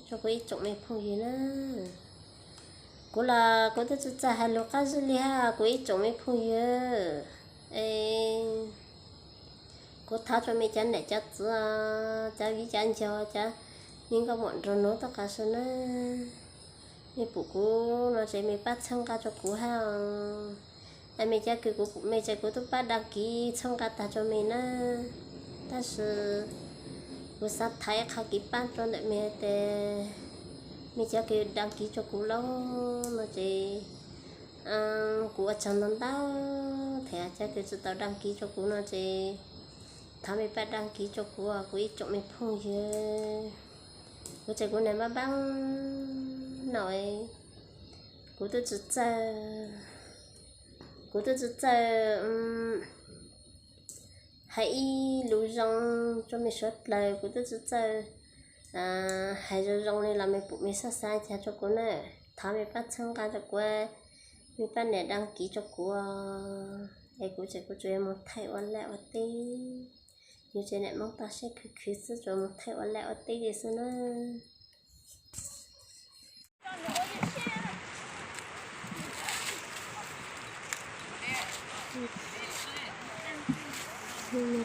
rau kuv ib tsoom me phooj ywg na. Kuv los kuv twb tsis txawj hais lus qab zib li hab kuv ib tsoom me phooj ywg. Es kuv thov rau mej cov niam cov txiv, cov viv cov ncaus, cov me nkauj muam nraug nus toj qas sawv na, mej pum kuv no ces mej pab txhawb nqa rau kuv hab os. Es mej cov kws kuv pum mej ces kuv twb pab đăng ký txhawb nqa tag rau mej na. Tab sis kuv xav thov ib qho kev pab rau ntawm mej tes, mej cov kws đăng ký rau kuv lauj no ces kuv ua tsaug ntau ntau. Thiab cov kws tsis tau đăng ký rau kuv no ces thov mej pab đăng ký rau kuv, kuv ib tsoom me phooj ywg. Kuv ces kuv niag npab npaab no, kuv twb tsis txawj, kuv twb tsis txawj hais ib lus zoo rau mej suav dlawg, kuv twb tsis txawj hais zoo zoo li los mej pum mej xab xav cas rau kuv na. Thov mej pab txhawb nqa rau kuv, mej pab nias đăng ký rau kuv, es kuv ces kuv tsuas yuav mus thaij ua laj ua teb. Yus ces niam Hmoob toj siab khwv khwv xwb, tsuas mus thaij ua laj ua teb li xwb na.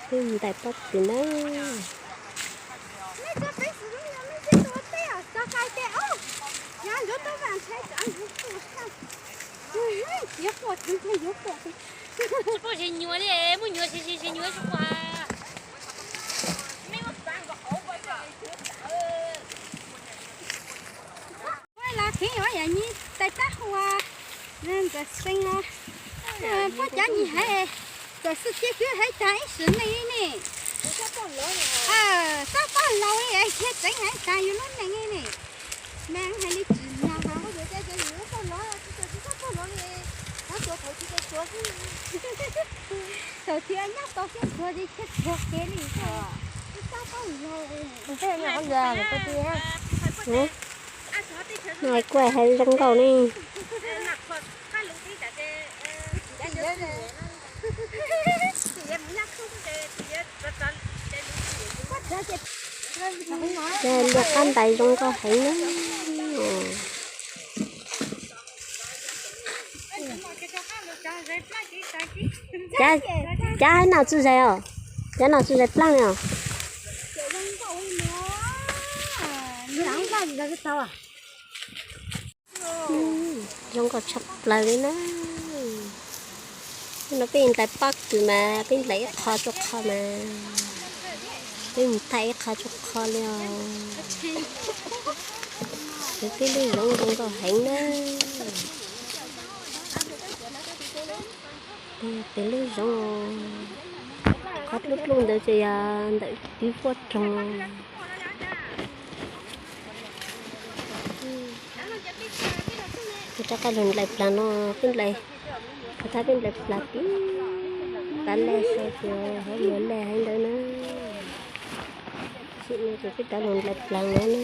Peb ntais pob kws na. Tsis pom nyuam li, muaj nyuam, nyuam. Los kheev yuav yam nyi tais tab hua, ntxawm xeev os, puab cov nyi haiv, txawm xwb tiag kws haiv tag ib sim neej ne. Sab paj laus thiab tseev haiv tag yus lub neej ne. Mas hais li tsis mloog os. Thaum thiaj nyob tau thiab txuag li thiab txuag kev li. Sab paj laus. Kuj hais zoo nkauj ne. Luag qab ntais zoo nkauj heev na. Cov, cov haiv no tsi zais os? Cov no tsi zais plaaj li os? Zoo nkauj tshaj plaws li na. No peb ntais pob kws mas peb ntais ib qho rua qho mas, peb mus thaij ib qho rua qho li os. Peb lub zoov zoo nkauj heev na. Peb lub zoov, qhov dlub dlub ntawd ces yog ntawm twb fuab roog. Peb rov qab los ntais plaag no, peb ntais, qhov thab peb ntais plaag tib tav laj saud ces hauv luag laj heev ntawd na. Tsim no ces peb rov los ntais plaag no na.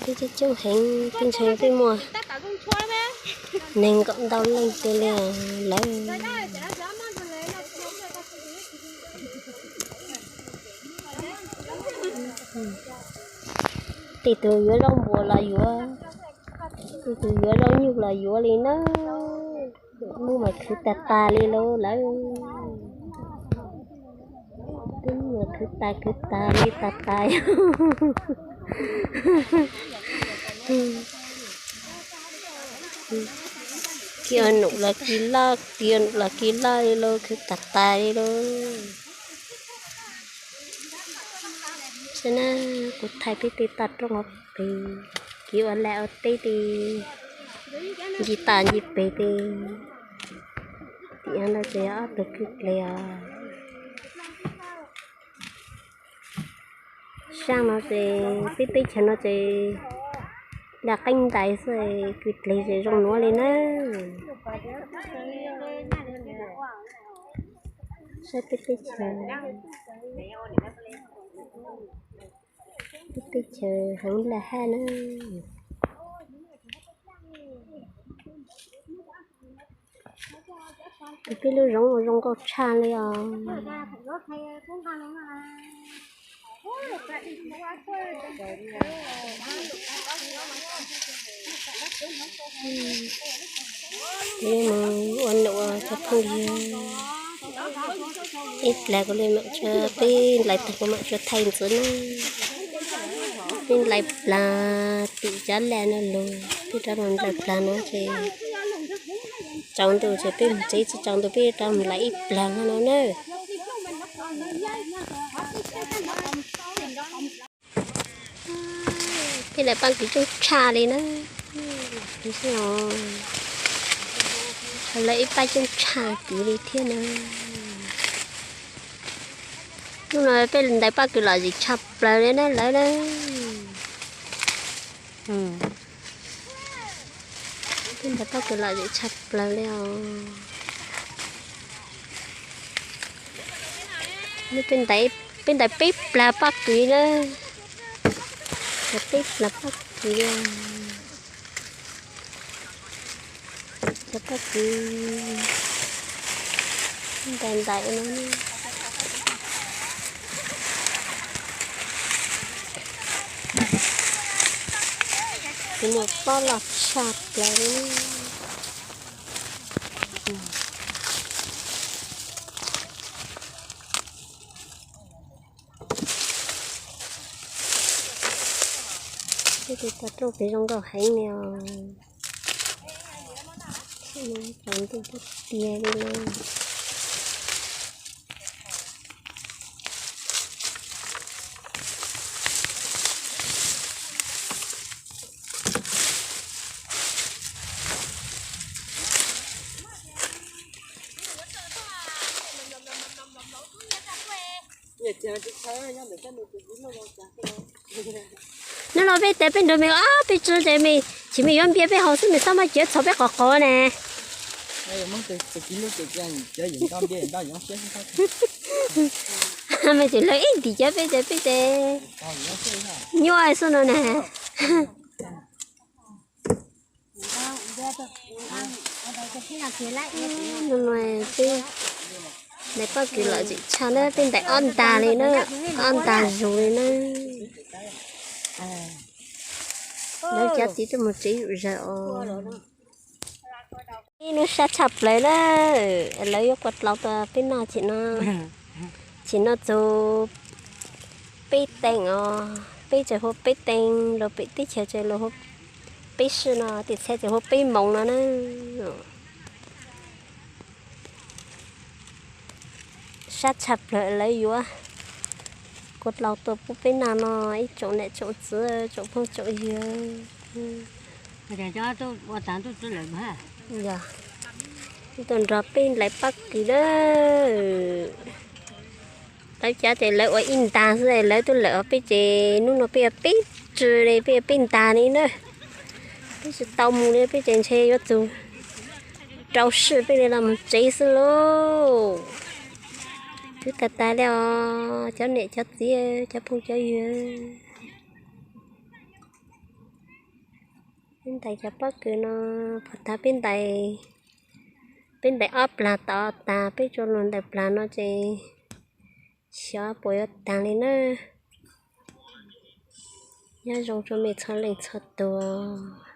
Peb coob coob heev, peb ntshe peb muaj nees nkaum ntau leej twg li lawm. Tej tug yuav zaub npuas los yuav, tej tug yuav zaub nyuj los yuav li na. Hnub mas khwv tag tag li lauj lawm. Hnub mas khwv tag khwv tag li tag tag. Kis num los kis loj, kis num los kis loj li lauj, khwv tag tag li lauj. Saib na, kuv thaij peb tej toj roob hauv pes, kev ua laj ua teb tej, ncig toj ncig pes tej. Tim no ces yog ob tug kwj dleg os. Saab no ces peb teb chaws no ces dag qeeb ntais xwb, kwj dleg ces zoo nuav li na. Saib peb teb chaws, peb teb chaws heev laj hab na. Peb lub zoov ua zoo nkauj tshaj li os. Peb mus ua num ua cov phooj ywg. Ib plag kuv li mam tsuas, peb nplais tag kuv mam tsuas thaij ntxiv na. Peb nplais plag tim cov laj no los, peb rov mus nplais plag no ces tsaus ntuj ces peb mus tsev, tsis tsaus ntuj peb rov mus nplais ib plag no na. Peb nplais pob kws coob tshaj li na. Lawv ib pab coob tshaj tid li thiab na. Hnub no peb nplais pob kws lom zem tshaj plaws li na lawv na. Peb nplais pob kws lom zem tshaj plaws li os. Peb nplais peb plag pob kws na. Peb plag pob kws li. Cov pob kws ntais ntais no. Kuv mus pob loj tshaj plaws li. Peb tus tau rooj pem zoo nkauj heev li os. Tsaus ntuj tiag tiag li na. Hnub no peb tias peb nrog me ob peb tsw ces me chim me yuav npias peb haus xwb, me xob mab cawv txhos peb qhov qhov ne. Me tsis lawv ib ntim cawv peb ces peb ces nyuaj xwb no na. Peb ntais pob kws lom zem tshaj na, peb ntais ob ntag li na, ob ntag zus li na. Lawv cov txiv tuaj mus tsev zuj zus os. Ib hnub sab tshaj plaws na, lawv yuav kua dlau tua peb noj chim no. Chim no txug peb teev os, peb tseem hu peb teev, los pem teb chaws tseem hu peb sij no, tim txhia tseem hu peb moos no na. Sab tshaj plaws lawv yuav kua dlau tua pub peb noj no, ib tsoom niam tsoom txiv tsoom phooj tsoom ywg. Yog, tuaj nrog peb ntais pob kws na. Lawv cav ces lawv ua ib ntag xwb, lawv tuaj lawm os, peb ces hnub no peb yuav peb tsw li, peb yuav peb ntag li na. Peb tsis tau mus li, peb ces ntshe yuav txug rau sij peb li los mus tsev xwb lauj. Twb tag tag li os cov niam cov txiv, cov phooj cov ywg. Peb ntais cov pob kws no, pab tag peb ntais, peb ntais ob plag tod tag, peb tso lug ntais plag no ces xyov puas yuav tag li na. Nyob zoo rua mej txhua leej txhua tug.